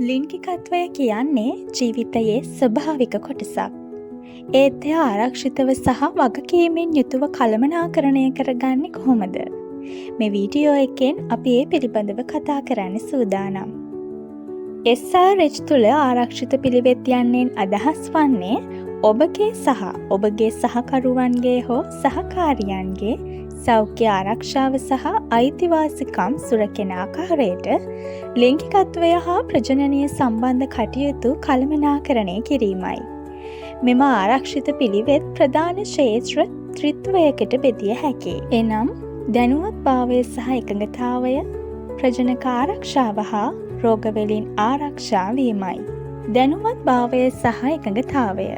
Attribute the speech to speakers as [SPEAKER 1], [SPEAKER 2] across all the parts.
[SPEAKER 1] ලිංගිකත්වය කියන්නේ ජීවිතයේ ස්වභාවික කොටසක්. ඒත් එය ආරක්ෂිතව සහ වගකීමෙන් යුතුව කළමනාකරණය කරගන්නේ කොහොමද? මේ වීඩියෝ එකෙන් අපි ඒ පිළිබඳව කතා කරන්න සූදානම්. SRH තුළ ආරක්ෂිත පිළිවෙත් යන්නෙන් අදහස් වන්නේ ඔබගේ සහ ඔබගේ සහකරුවන්ගේ හෝ සහකාරියන්ගේ සෞඛ්‍ය ආරක්ෂාව සහ අයිතිවාසිකම් සුරකෙන ආකාරයට ලිංගිකත්වය හා ප්‍රජනනය සම්බන්ධ කටයුතු කළමනාකරණය කිරීමයි. මෙම ආරක්ෂිත පිළිවෙත් ප්‍රධාන ක්ෂේත්‍ර ත්‍රිත්වයකට බෙදිය හැකියි. එනම් දැනුවත්භාවය සහ එකඟතාවය, ප්‍රජනක ආරක්ෂාව හා රෝගවලින් ආරක්ෂා වීමයි. දැනුවත්භාවය සහ එකඟතාවය.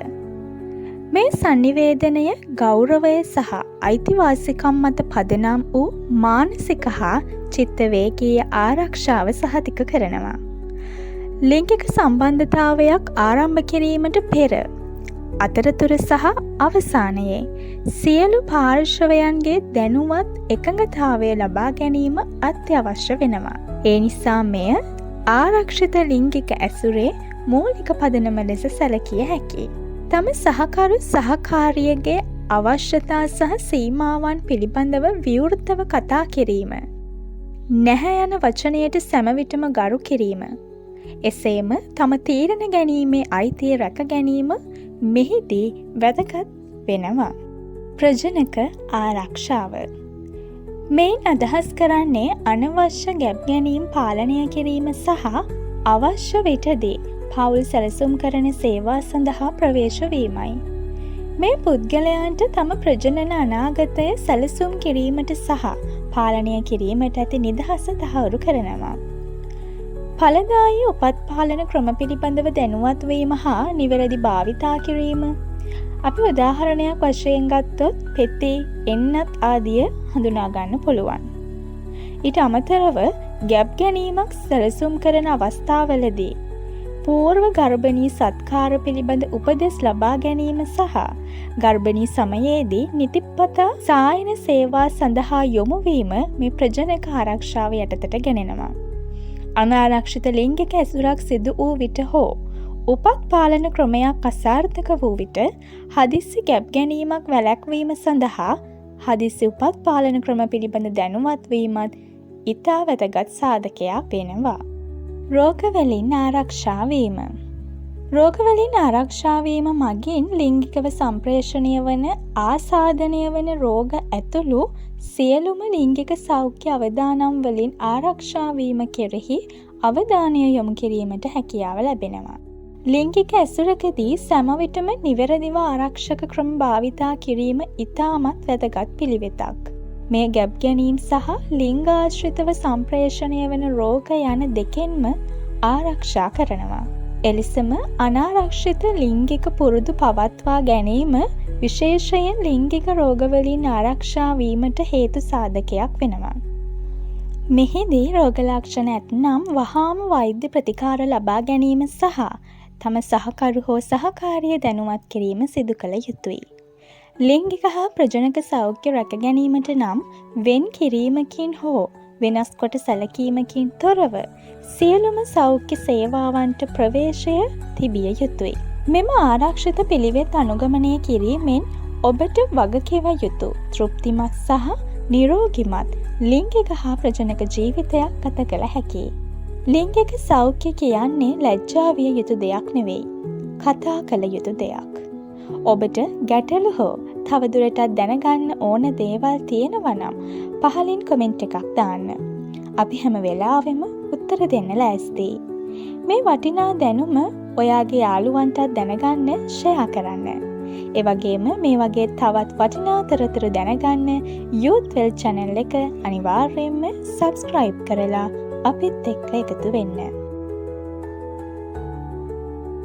[SPEAKER 1] මේ සන්නිවේදනය ගෞරවය සහ අයිතිවාසිකම් මත පදනම් වූ මානසික හා චිත්තවේගීය ආරක්ෂාව සහතික කරනවා. ලිංගික සම්බන්ධතාවයක් ආරම්භ කිරීමට පෙර, අතරතුර සහ අවසානයේ සියලු පාර්ශවයන්ගේ දැනුවත් එකඟතාවය ලබා ගැනීම අත්‍යවශ්‍ය වෙනවා. ඒ නිසා මෙය ආරක්ෂිත ලිංගික ඇසුරේ මූලික පදනම ලෙස සැලකිය හැකියි. තම සහකරු සහකාරියගේ අවශ්‍යතා සහ සීමාවන් පිළිබඳව විවෘතව කතා කිරීම. නැහැ යන වචනයට සැමවිටම ගරු කිරීම. එසේම තම තීරණ ගැනීමේ අයිතිය රැක ගැනීම මෙහිදී වැදගත් වෙනවා. ප්‍රජනක ආරක්ෂාව. මෙයින් අදහස් කරන්නේ අනවශ්‍ය ගැබ් ගැනීම් පාලනය කිරීම සහ අවශ්‍ය විටදී පවුල් සැලසුම් කරන සේවා සඳහා ප්‍රවේශ වීමයි. මේ පුද්ගලයන්ට තම ප්‍රජනන අනාගතය සැලසුම් කිරීමට සහ පාලනය කිරීමට ඇති නිදහස තහවුරු කරනවා. ඵලදායී උපත් පාලන ක්‍රම පිළිබඳව දැනුවත් වීම හා නිවැරදි භාවිතා කිරීම. අපි උදාහරණයක් වශයෙන් ගත්තොත් පෙති, එන්නත් ආදිය හඳුනා ගන්න පුළුවන්. ඊට අමතරව ගැබ් ගැනීමක් සැලසුම් කරන අවස්ථාවලදී පූර්ව ගර්භණී සත්කාර පිළිබඳ උපදෙස් ලබා ගැනීම සහ ගර්භණී සමයේදී නිතිපතා සායන සේවා සඳහා යොමු වීම මේ ප්‍රජනක ආරක්ෂාව යටතට ගැනෙනවා. අනාරක්ෂිත ලිංගික ඇසුරක් සිදු වූ විට හෝ උපත් පාලන ක්‍රමයක් අසාර්ථක වූ විට හදිස්සි ගැබ් ගැනීමක් වැළැක්වීම සඳහා හදිස්සි උපත් පාලන ක්‍රම පිළිබඳ දැනුවත් වීමත් ඉතා වැදගත් සාධකයක් වෙනවා. රෝගවලින් ආරක්ෂා වීම. රෝගවලින් ආරක්ෂා වීම මගින් ලිංගිකව සම්ප්‍රේෂණය වන ආසාදනය වන රෝග ඇතුළු සියලුම ලිංගික සෞඛ්‍ය අවදානම් වලින් ආරක්ෂා වීම කෙරෙහි අවධානය යොමු කිරීමට හැකියාව ලැබෙනවා. ලිංගික ඇසුරකදී සැමවිටම නිවැරදිව ආරක්ෂක ක්‍රම භාවිතා කිරීම ඉතාමත් වැදගත් පිළිවෙතක්. මෙය ගැබ් ගැනීම් සහ ලිංගාශ්‍රිතව සම්ප්‍රේෂණය වන රෝග යන දෙකෙන්ම ආරක්ෂා කරනවා. එලෙසම අනාරක්ෂිත ලිංගික පුරුදු පවත්වා ගැනීම විශේෂයෙන් ලිංගික රෝගවලින් ආරක්ෂා වීමට හේතු සාධකයක් වෙනවා. මෙහිදී රෝග ලක්ෂණ ඇත්නම් වහාම වෛද්‍ය ප්‍රතිකාර ලබා ගැනීම සහ තම සහකරු හෝ සහකාරිය දැනුවත් කිරීම සිදු කළ යුතුයි. ලිංගික හා ප්‍රජනක සෞඛ්‍ය රැක ගැනීමට නම් වෙන් කිරීමකින් හෝ වෙනස් කොට සැලකීමකින් තොරව සියලුම සෞඛ්‍ය සේවාවන්ට ප්‍රවේශය තිබිය යුතුයි. මෙම ආරක්ෂිත පිළිවෙත් අනුගමනය කිරීමෙන් ඔබට වගකිව යුතු තෘප්තිමත් සහ නිරෝගිමත් ලිංගික හා ප්‍රජනක ජීවිතයක් ගත කළ හැකියි. ලිංගික සෞඛ්‍ය කියන්නේ ලැජ්ජා විය යුතු දෙයක් නෙවෙයි. කතා කළ යුතු දෙයක්. ඔබට ගැටලු හෝ තවදුරටත් දැනගන්න ඕන දේවල් තියෙනවා නම් පහලින් කමෙන්ට් එකක් දාන්න. අපි හැම වෙලාවෙම උත්තර දෙන්න ලෑස්තියි. මේ වටිනා දැනුම ඔයාගේ යාළුවන්ටත් දැනගන්න ෂෙයා කරන්න. ඒ වගේම මේ වගේ තවත් වටිනා තොරතුරු දැනගන්න Youth Well channel එක අනිවාර්යයෙන්ම සබ්ස්ක්‍රයිබ් කරලා අපිත් එක්ක එකතු වෙන්න.